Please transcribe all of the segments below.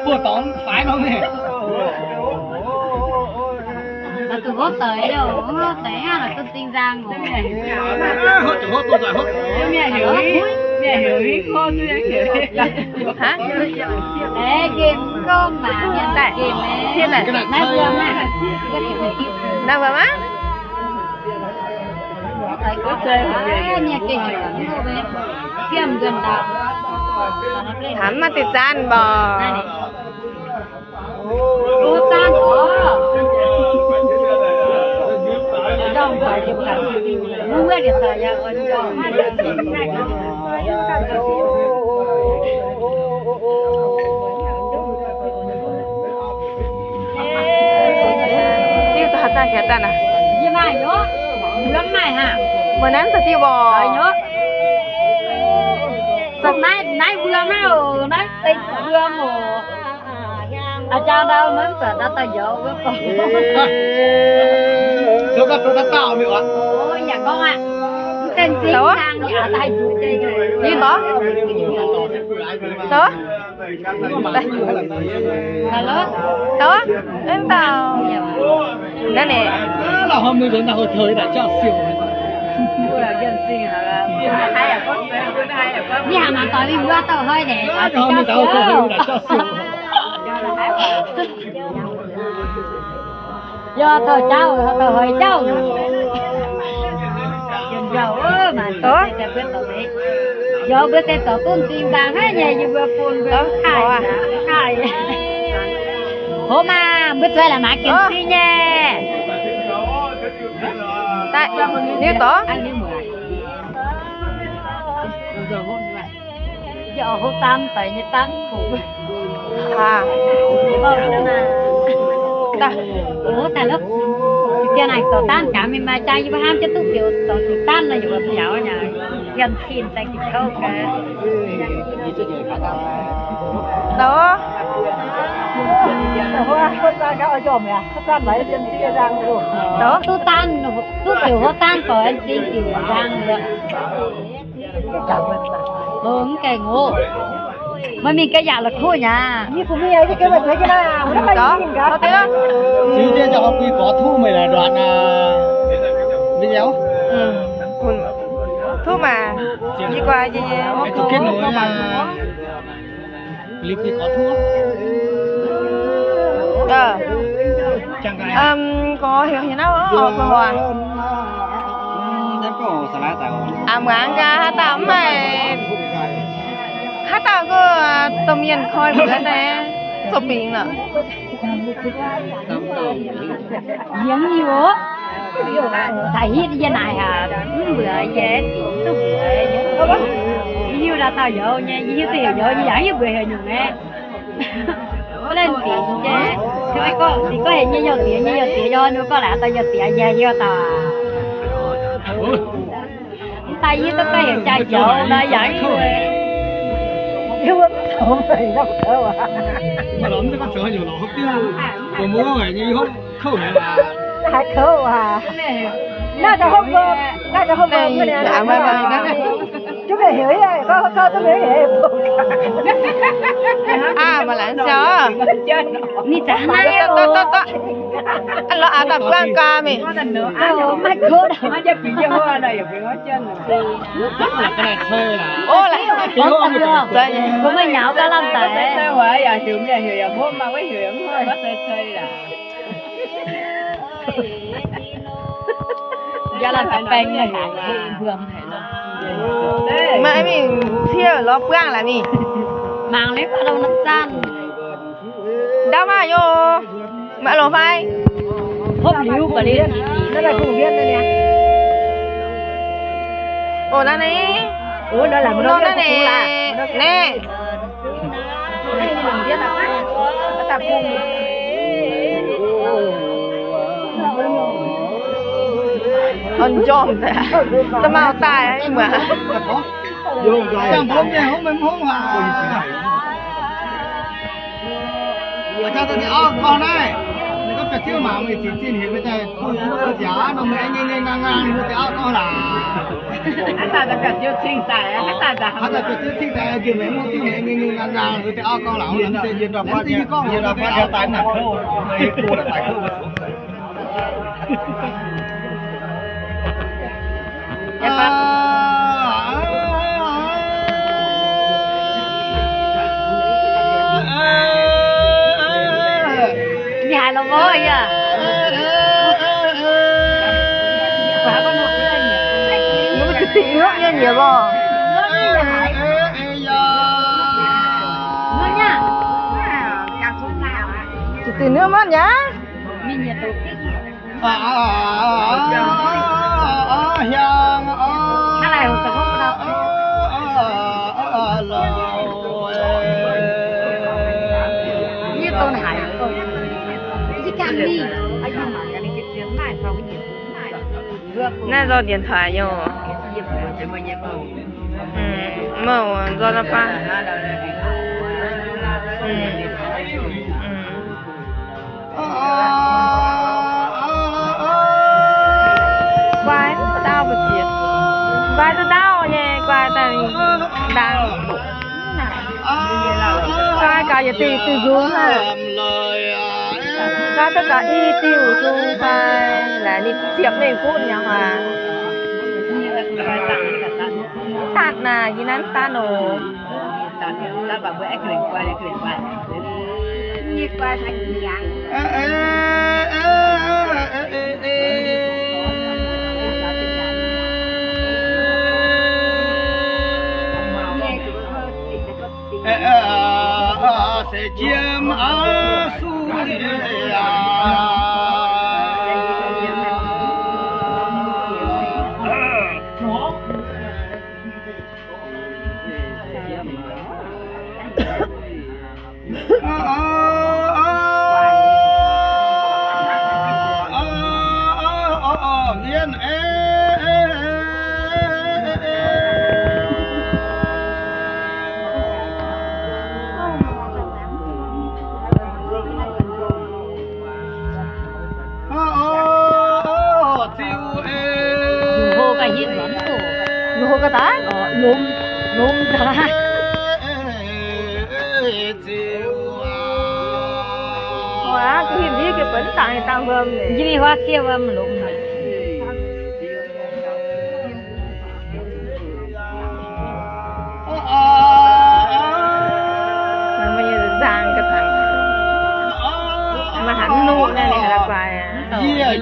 Buov dorngx faix nor meh. La'zuqc hopv doic, hopv doic hnangv la'zuqc zing nzang oc. Hopv zuqc hopv, duqv nzaaih hopv. Haaix? Aeqv, nqemh gorngv maah, mienh daaih. Naaiv mbuo maah. Naaiv mbuo maah. Hnamv maiv deix zaanv mborqc. Diuh daaih, daaih, daaih naaic. Mbuo nanv daaih diuh mborqc. Naaiv, naaiv mbuo naaiv oc, naaiv deix mbuo oc. Aa, jang ndau maiv baac ndau daaih njoux wuov gorngv. Zoux gau zoux daaih dauh mi'aqv. Yaac gorngv aqv. Mv zengc zingh dangh yaac daaih njoux. Yie gorngv. Zoux. Hello? Hello? Ih, dauh. Naaiv nè. Mv haiz mangc doic mingh wuov dauh hnoi nè. Yaac taux jauv, taux hoix jauv. Yaac mbuo se zoux duqv m'zing nzaang haiv nyei, yie mbuo bun mbuo kaaih, kaaih. Hoz maah, mbuo zueiz la'maah genx zinh nyei. Daaih, niuv dorngx. Yie oix hopv daan daic nyei daan kungx. Aa. Daaih. Ov, daaih lov. Yie ziangh naaic zoux daan jaax mingh maaih jaa, yie mbuo hnamv jienv duqv ziouc zoux zuqc daan nor, yie mbuo biaux nyei. Yiem cin daaih gitv kouv gaax. Ov. Duqv daan, duqv ziouc hopv daan gorx, zingh diuc nzaang liuz. Ov, mv gaengh oc. Maiv mingh ga'yaangc la'kuqv nyei. Ziux jienv ziangh hoc bui gorx tuv meih laaix nduatc naaiv. Tuv maah, yie guai nyei. Gorx heuc haaix nor? Aa, muangx gaax haaix dauh mv maaih, haaix dauh gorngv domh mienh koi mbuox daaih, zoux bingx lorqc. Yie mv hiuv. Daaih hitv yie naaic aqv, mv mbuox yie, duqv mbuox. Yie hiuv ndau dauh youz nyei, yie hiuv duqv heuc youz nyei, yaac mv mbuox heuc nyungc aqv. Gorngv lengh dingc jiex, gorngv dingc gorngv heuc nyei youh diex, nyei youh diex, yie gorngv laaix dauh youh diex, yie hiuv dauh. Mv baac yie duqv gorngv heuc jaa youz nor yaac mv hiuv. Haaix kouv aac? Naaiv da'hopv mbuo, naaiv da'hopv mbuo, duqv mingh heuc yie, gorngv duqv mingh heuc. Aa, maaih laengz siau. Ninh za'hnangv lorz aa daaih buangh gaax mingh. Maiv kouv. O, laaix, mbuo maiv nyaux gaax lamh daic. Yaac lamh daic baeng mbuo. Maiv mingh ciev lorz buangh laaix mingh. Mangc liuz baac longc norm zanc. Ndau maah yoh. Maiv longc fai? Hopv liuz baac liuz. O, naaiv ni. Nor naaiv ni. Naaiv. Njormh daaih, da'maauh daaih, ih muonz. Aa, jangx mbuo mienh hngongv meih mv hngongh waac. Jangx daaih deix auv gorngv naaiv, ninh gorngv biauv-ziouv mangc meih zinh zinh heuc meih daaih bun nziaauc nor, meih aengx nyei nyei ngang ngang, ninh mbuo deix auv gorngv laangc. Haaix dauh biauv-ziouv cingh daaih, haaix dauh biauv-ziouv cingh daaih, njiec meih mv duqv, meih aengx nyei nyei ngang ngang, ninh mbuo deix auv gorngv laangc. Yie ndorm buatc, yie ndorm buatc daaih naaic kouv, meih go daaih daaih kouv. Ninh haiz longx mv yaac. Ninh mbuo zuqc dingc hnyouv nyei nyiec lorh. Zuqc dingc hnyouv maiv nyei. Naaiv nzorng điện thoại nyei oc. Mv, nzorng nor baav. Guai, dauh mv bieqc. Guai duqv dauh nyei, guai daaih ndaangc. Guai gaax yietc diuh diuh nzung hnangv. Guai duqv gaax i diuh nzung fai, laaic ninh ziepc mengh gunv nyei huaax. Mv daanh naaic, yie naaiv mv daanh oc. Hô ga'hitv lomh, hô ga'daaih, lomh, lomh ga'daaih. Aav, ga'hinh ndiev ga'benx dangx dangh wuom, yie mingh huaav siev wuom longx. Maiv nyei nzang ga'hnaangx, maaih haaix nuqv naaiv ninh la'guaih aqv. Yie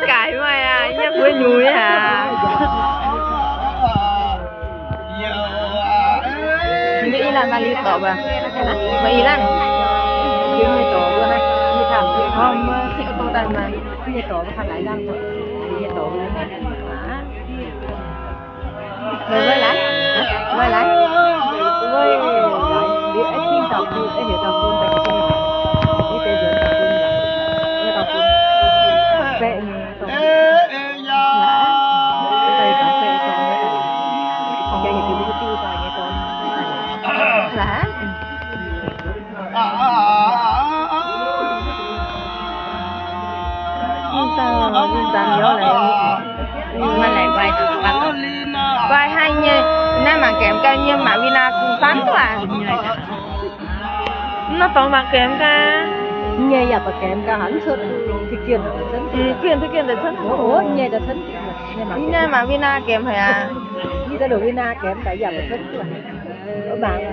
gaaix maaih aqv, yie mbuo nyungc aqv. Mbuo i laanh maaih li dorc baac, maaih i laanh. Yie nyei dorc mbuo naaiv, yie taux, mbuo cingx ô tô daaih maaih, yie nyei dorc mbuo taux laaix laanh, yie nyei dorc mbuo. Mbuo wuov laaix, wuov laaix, wuov laaix, liuz aeqv, cingx dauh bun, aeqv, heuc dauh bun daaih, yie deix nzuonx dauh bun, wuov dauh bun, baeqv nyei dorngx. Laaix, wuov deix dauh baeqv dorngx, jaa yietc diuh mbuo diuh daaih nyei dorngx. Laaix. Ninh dangh, ninh dangh nyouz laaix, guai haic nyei. Naaiv mangc gaengh gaax, yiem mangc Vina Kung Fan waac. Mv nor dorngx mangc gaengh gaax. Nyei yaac baac gaengh gaax, haaix cuotv duqv gien, gien duqv gien deix cuotv. Nyei daaih cuotv. Nyei mangc Vina gaengh haic aqv. Yie daaih longc Vina gaengh daaih yaac baac cuotv duqv. Mangc.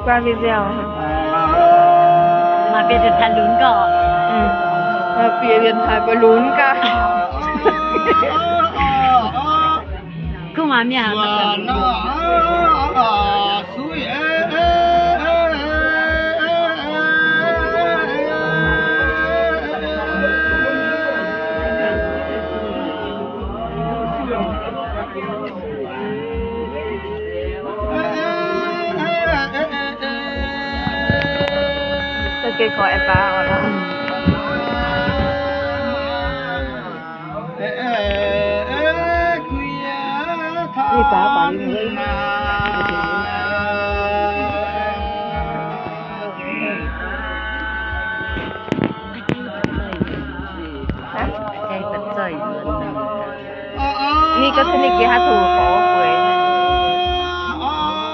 Guai video. Maaih bienx taaih lunx gaax. Maaih bienx taaih bun lunx gaax. Guv maaih mienh. Ninh ganh cun ninh geh haaix zuqc gorx gueix.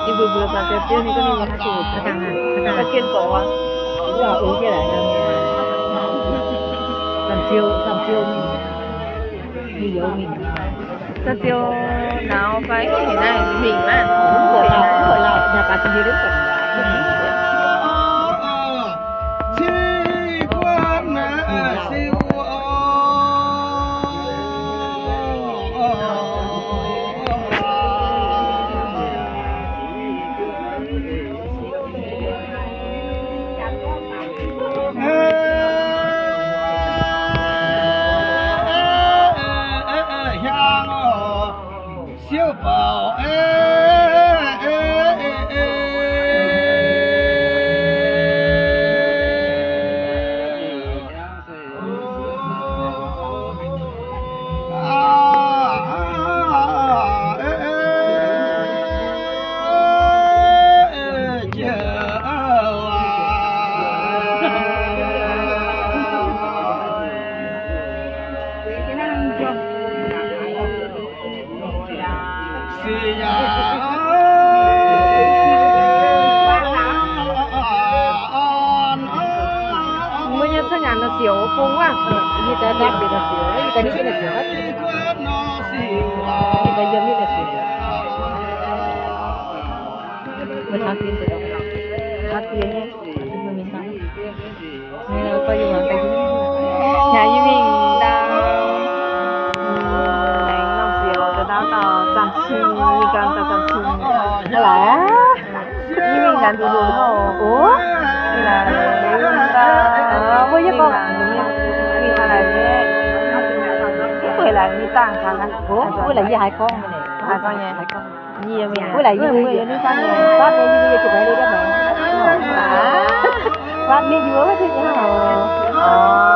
Ninh mbuox mbuox gorx deix Ziouv, ninh ganh ninh haaix zuqc ganh gien gorx aqv. Samv Ziou, Samv Ziou mingh. Ninh youz mingh. Samv Ziou nauz fai heuc naaiv mingh maah. Mv buatc lauh, mv buatc lauh, naaiv baac Samv Ziou mv buatc. Siouv baaux, Mv baac yiem mv baac siec. Mbuo taux dien, taux dien nyei, mbuo mingh daaih. Yie mingh daaih, aengx norm siec oc, da'naaiv dauh zanc cing, yie ganh dauh zanc cing. Hnangv naaic aqv. Yie mingh ganh nduqc nduqc hnangv oc. Mbuo yie gorngv mingh haaix laaix nyei? Mv baac laaix mingh dangh taux haaix? Mv baac laaix yie haiz gorngv nyei. Haiz gorngv nyei. Yie mingh, mv baac laaix yie mingh yie mingh dangh nyei. Fatv nyei, yie mingh yie jiex mingh liuz daaih mingh. Fatv mingh yie wuov, fatv mingh yie wuov,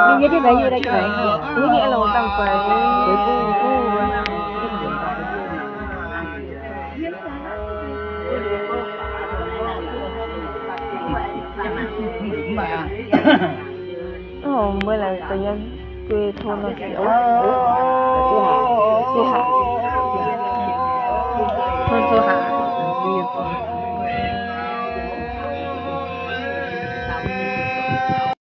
mingh yie jiex mingh liuz daaih jiex mingh. Yie mingh loz dangh fai, fai buv buv. Mbuo laaix da'nyeic guei tov nor siec, zuqc haac, zuqc haac.